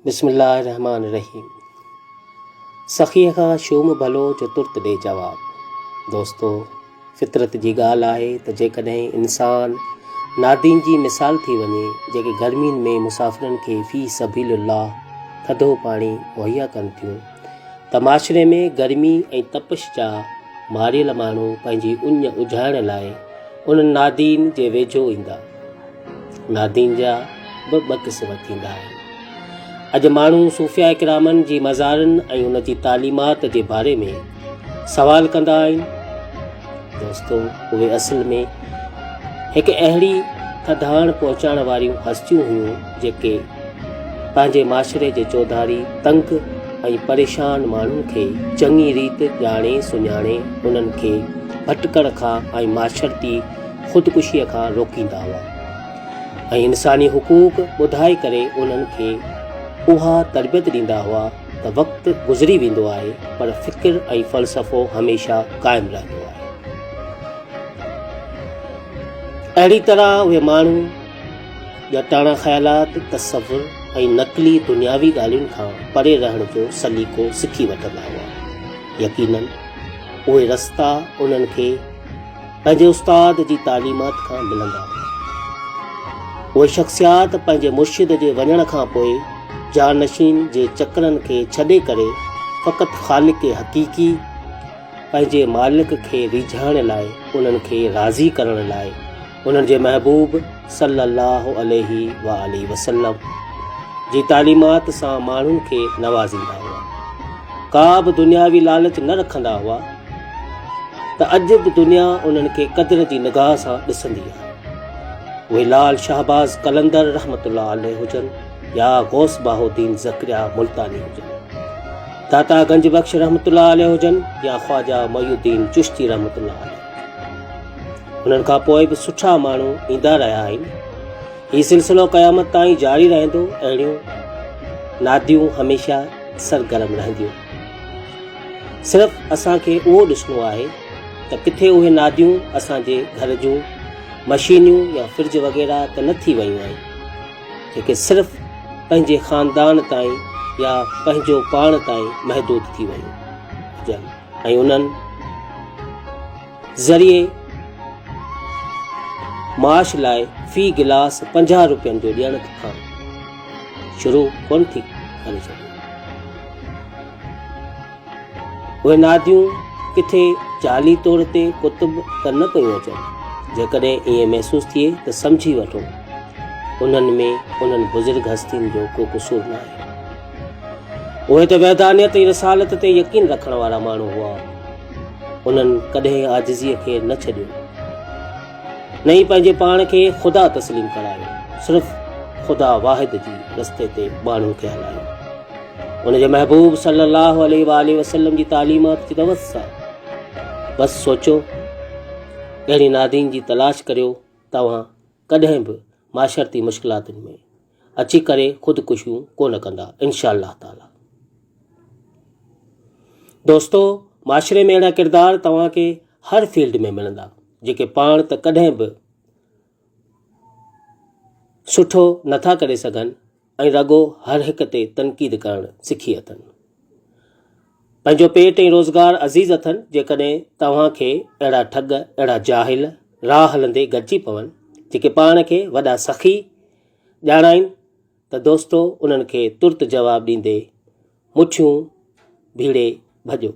بسم الله الرحمٰن الرحيم سخيء کان شوم ڀلو جو ترت ڏي جواب دوستو فطرت جي ڳالهه آهي ته جيڪڏهن انسان نادين جي مثال ٿي وڃي جيڪي گرمين ۾ مسافرن کي في سبيل الله ٿڌو پاڻي مهيا ڪن ٿيون ته معاشري ۾ گرمي ۽ تپش جا ماريل ماڻهو پنهنجي اڃ اجهائڻ لاء انهن نادين جي ويجهو ايندا. نادين جا به ٻه قسم ٿيندا آهن. اڄ ماڻهو صوفياء ڪرامن جي مزارن ۽ ان جي تعليمات جي باري ۾ سوال ڪندا آهن. دوستو اهي اصل ۾ هڪ اهڙي ٿڌاڻ پهچائڻ واريون هستيون هيون جيڪي پنهنجي معاشري جي چوڌاري تنگ ۽ پريشان ماڻهن کي چڱي ريت ڄاڻي سڃاڻي انهن کي ڀٽڪڻ کان ۽ معاشرتي خودڪشيء کان روڪيندا هئا ۽ انساني حقوق ٻڌائي ڪري انهن کي اها تربيت ڏيندا هئا ته وقت گذري ويندو آهي پر فڪر ۽ فلسفو هميشه قائم رهندو آهي. اهڙي طرح اهي ماڻهو ڄٽاڻا خيالات، تصور ۽ نقلي دنياوي ڳالهين کان پري رهڻ جو سليقو سکي وٺندا هئا. يقينن اهي رستا انهن کي پنهنجي استاد جي تعليمات کان ملندا هئا. اهي شخصيات پنهنجي مرشد جي وڃڻ کان پوء جانشين جي چڪرن کي ڇڏي ڪري فقط خالق حقيقي پنهنجي مالڪ کي ريجهائڻ لاء انهن کي راضي ڪرڻ لاء انهن جي محبوب صلّي اللّٰه عليه واٰله وسلّم جي تعليمات سان ماڻهن کي نوازيندا هئا. ڪا به دنياوي لالچ نه رکندا هئا ته اڄ به دنيا انهن کي قدر جي نگاهه سان ڏسندي آهي. اهي لال شهباز قلندر رحمة الله عليه هجن يا غوث بهاءالدين زڪريا ملتاني هجن، داتا گنج بخش رحمة الله عليه هجن يا خواجه محي الدين چشتي رحمة الله عليه. انهن کان پوء به سٺا ماڻهو ايندا رهيا آهن. هي سلسلو قيامت تائين جاري رهندو. اهڙيون ناديون هميشه سرگرم رهنديون. صرف اسان کي اهو ڏسڻو آهي ته ڪٿي اهي ناديون اسان جي گهر جون مشينيون يا فرج وغيره ته نه ٿي ويون آهن، جيڪي صرف پنهنجي خاندان تائين يا پنهنجو پاڻ تائين محدود ٿي ويون هجن ۽ انهن ذريعي معاش لاء في گلاس 50 روپين جو ڏيڻ کان شروع ڪونه ٿي ڪري سگهيون. اهي ناديون ڪٿي جعلي طور تي ڪتب ته نه پيون اچن. جيڪڏهن ائين محسوس ٿئي ته سمجهي وٺو انهن ۾ انهن بزرگ هستين جو ڪو قصور ناهي. اهي ته وحدانيت ۽ رسالت تي يقين رکڻ وارا ماڻهو هئا. انهن ڪڏهن عاجزيء کي نه ڇڏيو، نه ئي پنهنجي پاڻ کي خدا تسليم ڪرايو، صرف خدا واحد جي رستي تي ماڻهن کي هلايو. ان جي محبوب صلي الله عليه واٰله وسلم جي تعليمات جي دعوت سان. بس سوچو، اهڙي نادين جي تلاش ڪريو، توهان ڪڏهن به معاشرتي مشڪلاتن ۾ اچي ڪري خودڪشيون ڪونه ڪندا انشاء الله تعالي. دوستو معاشري ۾ اهڙا ڪردار توهان کي هر فيلڊ ۾ ملندا جيڪي پاڻ ته ڪڏهن به سٺو نٿا ڪري سگهن ۽ رڳو هر هڪ تي تنقيد ڪرڻ سکي اٿن. پنهنجو پيٽ ۽ روزگار عزيز اٿن جيڪڏهن توهان کي اهڙا ٺڳ اهڙا جاهل راهه هلندي گڏجي پون جيڪي پاڻ کي وڏا سخي ڄاڻائين ته دوستو انهن کي ترت جواب ڏيندي مٺيون ڀيڙي ڀڄو.